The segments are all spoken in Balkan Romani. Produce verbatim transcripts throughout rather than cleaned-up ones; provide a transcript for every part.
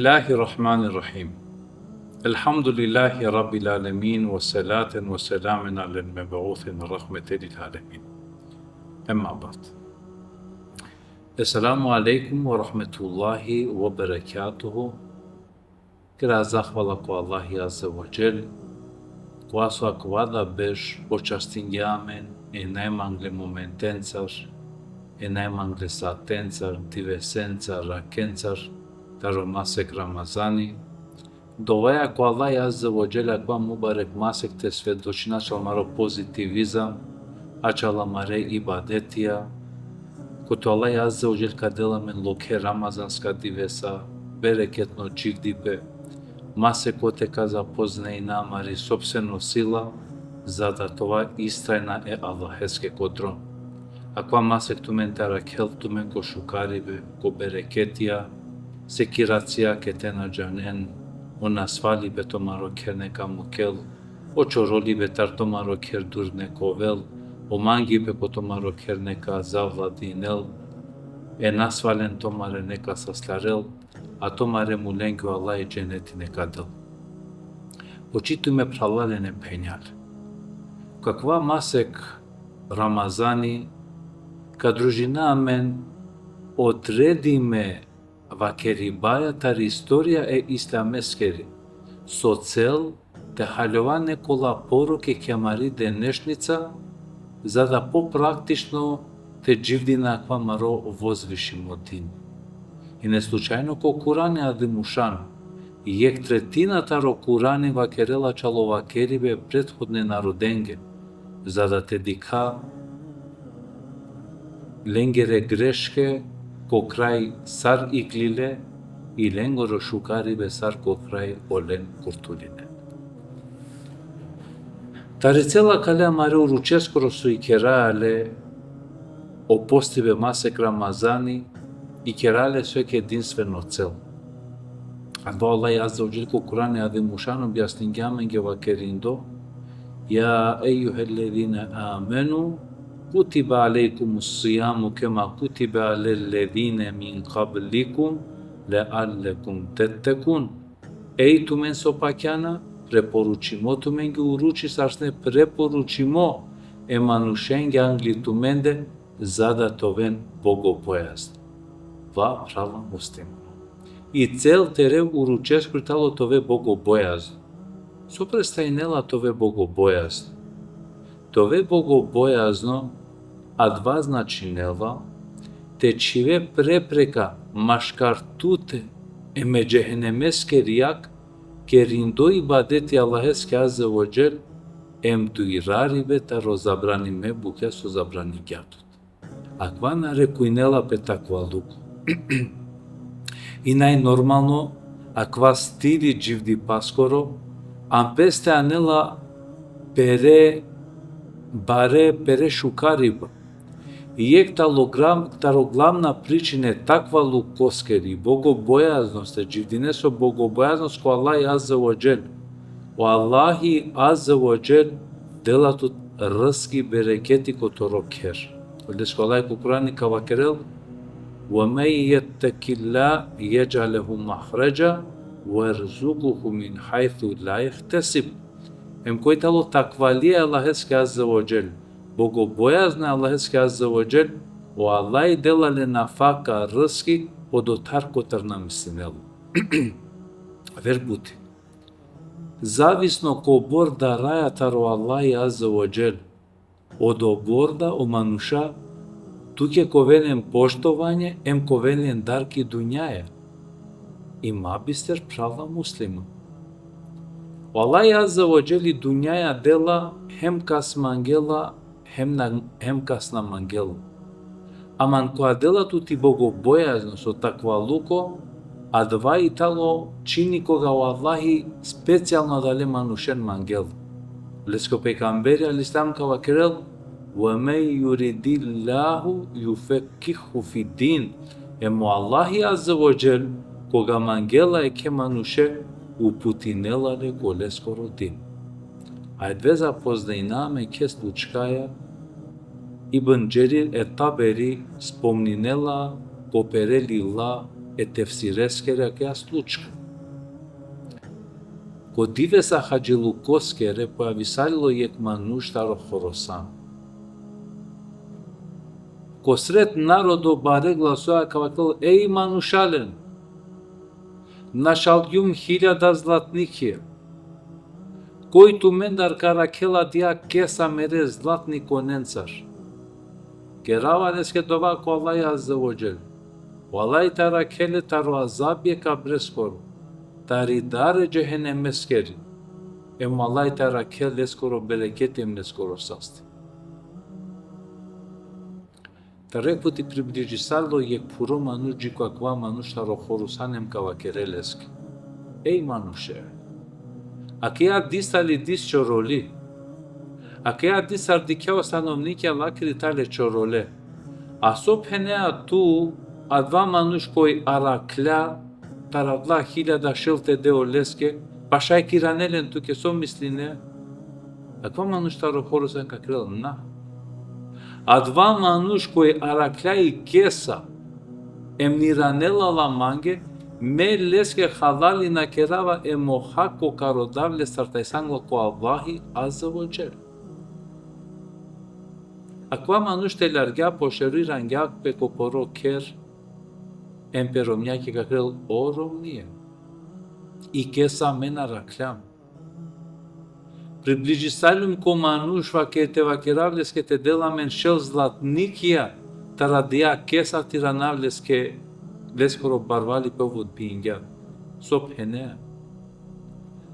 الله الرحمن الرحيم. الحمد لله رب العالمين، وصلاة وسلام على المبعوث رحمة للعالمين. أما بعد. السلام عليكم ورحمة الله وبركاته. Kera zahvala ko Allahi Azze ve Dželle, kova so akava da berš počastingja amen e najmangle momentencar, e najmangle satencar, divesencar, rakencar, taro masek Ramazani. Dovaja ko Allahi Azze ve Dželle akava mubarek masek te svedočina ačhal amaro pozitivizam, ačhal amare ibadetija, kote o Allahi Azze ve Dželle ka del amen lokhe ramazanska divesa, bereketno dživdipe, masek kote ka zapoznajna amari sopstveno sila, za da te ova istrajna e Allaheske ko drom. Akava masek tumen te arakhel tumen ko šukaribe, ko bereketija, sekiracija kate na džanen, o nasvalibe tumaro kher neka mukel, o čorolibe taro tumaro kher dur neka ovel, o mangibe ko tumaro kher neka zavladinel, e nasvalen tumare neka saslarel, a tumare mulenge o Allahi dženeti neka del. Počitvime phralalen em phenjalen. Ko akava masek Ramazani ka družina amen odredime vakeribaja tari istorija e islameskeri, so cel te haljova nekola poruke ki amari denešnica, za da popraktično te dživdina akava amaro vozvišimo din. I ne slučajno ko Kurani Adimušan, jekh tretina taro Kurani vakerela ačhal o vakeribe prethodne narodenge, za da te dikha lengere greške ko kraj sar iklile, i lengoro šukaribe sar ko kraj olen kurtuline. Tari cela akale amare uručeskoro so ikera ale o postibe masek Ramazani, ikera ale so jekh edinstveno cel. Adava o Allahi Azze ve Dželle ko Kurani Adimušan objasningja amenge vakerindo: يا أيها الذين آمنوا كتب عليكم الصيام كما كتب على الذين من قبلكم لعلكم تتقون. Ej tumen so pakjana, preporučimo tumenge uruči sar sine preporučimo e manušenge angli tumende, za da te oven bogobojazno. Va phrala muslimana. I cel tere uručeskoro tano te ove bogobojazno. So prestajnela te ove bogobojazno? Te ove bogobojazno adava značinela te čhive prepreka maškar tute em e džehenemeskeri jag, kerindo ibadeti Allaheske Azze ve Dželle, em duraribe taro zabranime bukja so zabraningja tut. Akava narekujnela pe takvaluko. I najnormalno, akava stili dživdipaskoro, am peste anela pere bare, pere šukariba. Jekh taro glavna pričine takvalukoskeri, bogobojaznost, te dživdine so bogobojaznost ko Allahi Azze ve Dželle. O Allahi Azze ve Dželle dela tut rizki, bereketi ko toro kher. Odoleske o Allahi ko Kurani ka vakerel: ومن يتق الله يجعل له مخرجا ويرزقه من حيث لا يحتسب. Em koj tano takvalija e Allaheske Azze ve Dželle, bogobojazno e Allaheske Azze ve Dželle, o Allahi dela le nafaka, rizki, odotar kotar na mislinela. Aver buti. Zavisno kobor daraja taro Allahi Azze ve Dželle, odobor da o manuša tuke ka oven len poštovanje, em ka oven len dar ki dunjaja. I ma bister, phrala muslimana. O Allahi Azze ve Dželle i dunjaja dela hem kas mangela, hem na, hem kas na mangela. Ama kova dela tut i bogobojaznost, o takvaluko, adava i tano čini koga o Allahi specijalno adale manušen mangel. Odoleske o pejgamberi alejhi selam ka vakerel: ومن يرد الله يفقهه في الدين. Em o Allahi Azze ve Dželle, koga mangela jekhe manuše, uputinela le ko leskoro din. Ajde zapoznajna me jekhe slučkaja, Ibn Džerir et-Taberi spomninela ko pere lila e tefsireskere akaja slučka. Ko divesa hadžilukoskere pojavisalilo jekh manuš taro Horasan. Ko sred narodo bare glasoja ka vakerel: Ej manušalen, našalgjum hiljada zlatnikija. Koj tumendar ka arakhel adija kesa mere zlatnikonencar? Kerava leske dova ko Allahi Azze ve Dželle. O Allahi te arakhel le taro azabi e kabreskoro, tari dar e džehennemeskeri. Em o Allahi te arakhel leskoro bereketi em leskoro sasti. Taro jekh puti približisalilo jekh phuro manuš dži ko akava manuš taro Horasan em ka vakerel leske: Ej manuše, akaja dis tali dis čoroli. Akaja dis sar dikhea o stanovnikija lakiri tale čorole. A so phenea tu, adava manuš koj arakhla taro adala hiljada šel te de oleske, pa šaj ka iranel len tuke, so misline? Akava manuš taro Horasan ka vakerel: Na. Adava manuš koj arakhla i kesa em na iranela la mange, me leske halali na kerava em o hako ka rodav le sar tajsangla ko Allahi Azze ve Dželle. Akava manuš te largja po šero, irangja pe ko poro kher, em pe romnjake ka vakerel: O romnije, i kesa me na arakhljam. Približisaljum ko manuš, vake-, te vakerav leske te del amen šel zlatnikija, taro adija kesa te iranav leske, leskoro barvalipe ov odbingja. So phenea?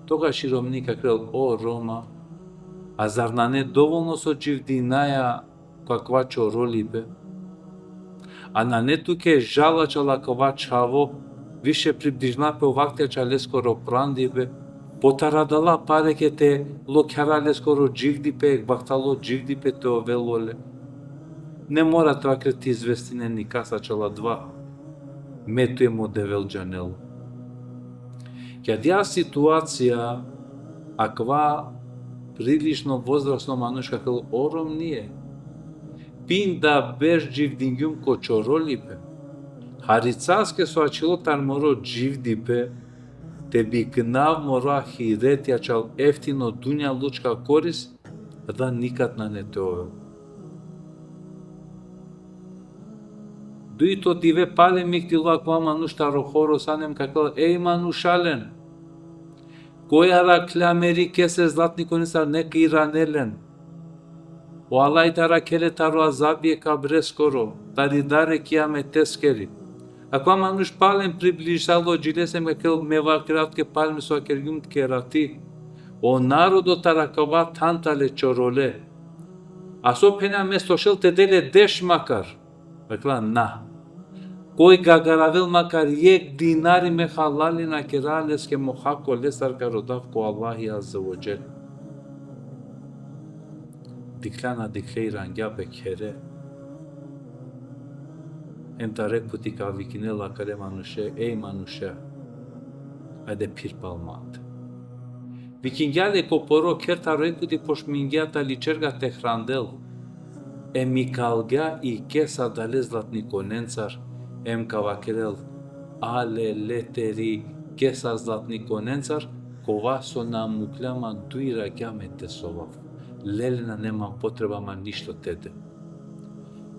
Togaš i romni ka vakerel: O Roma, a zar nane dovolno so dživdinaja ko akava čorolipe? A nane tuke žal ačhal akava čhavo, više približna pe o vakti ačhal leskoro prandipe, po taro adala pareke te lokhjara leskoro dživdipe, vaktalo dživdipe te ovel ole. Ne mora te vakere, te izvestine nikas ačhal adava, me, tu em o Devel džanela. Ki adija situacija, akava prilično vozrasno manuš ka vakerel: O romnije, pinda berš dživdingjum ko čorolipe. Haricaske so ačhilo taro moro dživdipe, te biknav moro ahireti ačhal eftino dunjalučka koris, adava nikad nane te ovel. Dujto dive palem iklilo akava manuš taro Horasan em ka vakerel: Ej manušalen, koj arakhla meri kese zlatnikonencar, neka iranel len. O Allahi te arakhel le taro azabi e kabreskoro, tari dar e kijameteskeri. Akava manuš palem približisalo dži lese em ka vakerel: Me vakerav tuke palem so vakergjum tuke erati. O narodo taro akava than tale čorole. A so phenea, mesto šel te de le deš makar? Vakerla: Na. Koj ka garavel makar jekh dinari, me halali na kerav leske, em o hako lestar ka rodav ko Allahi Azze ve Dželle. Dikhlja na dikhlja, irangja pe khere. Em taro jekh puti ka vikinel akale manuše: Ej manuše, ajde phir pal mande. Vikingja le ko poro kher, taro jekh puti pošmingja tali čerga te hrandel. Em ikalgja i kesa adale zlatnikonencar, em ka vakerel: Ale le teri kesa zlatnikonencar, kova so na mukhlja man, duj rakja me te sovav. Le len, nane man potreba man ništo te de.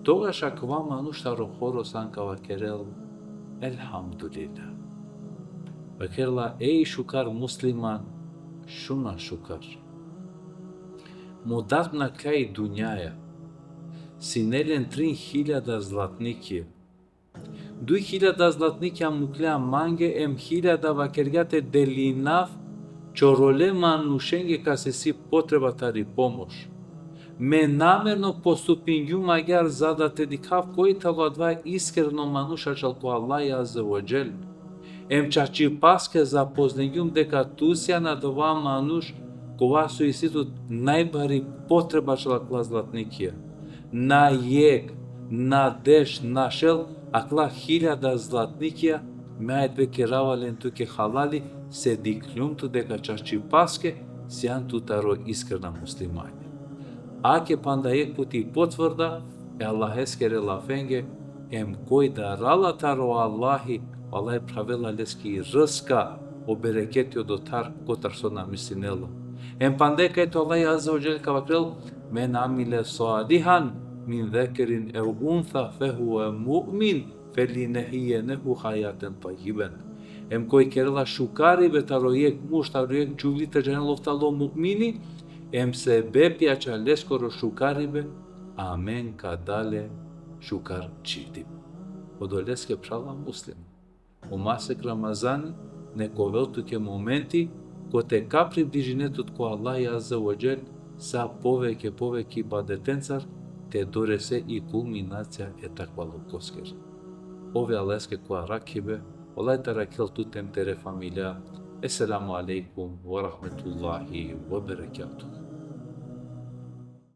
Togaš akava manuš taro Horasan ka vakerel: Elhamdulillah. Vakerla: Ej šukar musliman, šuna šukar. Mo dad nakhla i dunjaja, sine len trin hiljada zlatnikija. Duj hiljada zlatnikija mukhlja mange, em hiljada vakergja te delinav čorole manušenge kase isi potreba tari pomoš. Me namerno postupingjum agjaar za da te dikhav koj tano adava iskreno manuš ačhal ko Allahi Azze ve Dželle. Em čačipaske zapoznengjum deka tu sijan adava manuš kova so isi tut najbari potreba ačhal akala zlatnikija. Na jekh, na deš, na šel, akala hiljada zlatnikija, me ajde kerava len tuke halali, se dikhljum tut deka čačipaske sijan tu taro iskrena muslimanja. Ake panda jekh puti potvrda e Allaheskere lafenge, em koj darala taro Allahi, o Allahi pravela leske i rska, o bereketi odotar kotar so na mislinela. Em panda kaj o Allah Azze ve Dželle ka vakerel: "Men amile salihan min zekerin ev unsa fehuve mu'min, felinehijenehu hajaten tajjiben." Em koj kerela šukaribe taro jekh muž, taro jekh džuvli, te džanel ov tano mu'mini, em sebepi ača leskoro šukaribe, amen ka da le šukar dživdibe. Odoleske, phrala musliman, o masek Ramazani nek ovel tuke momenti kote ka približine tut ko Allah Azze ve Dželle sa poveke, poveke ibadetencar, te dorese i kulminacija e takvalukoskeri. Ove Allaheske ko arakhibe, o Allah te arakhel tut em tere familija. Esselamu alejkum ve rahmetullahi ve berekatuhu.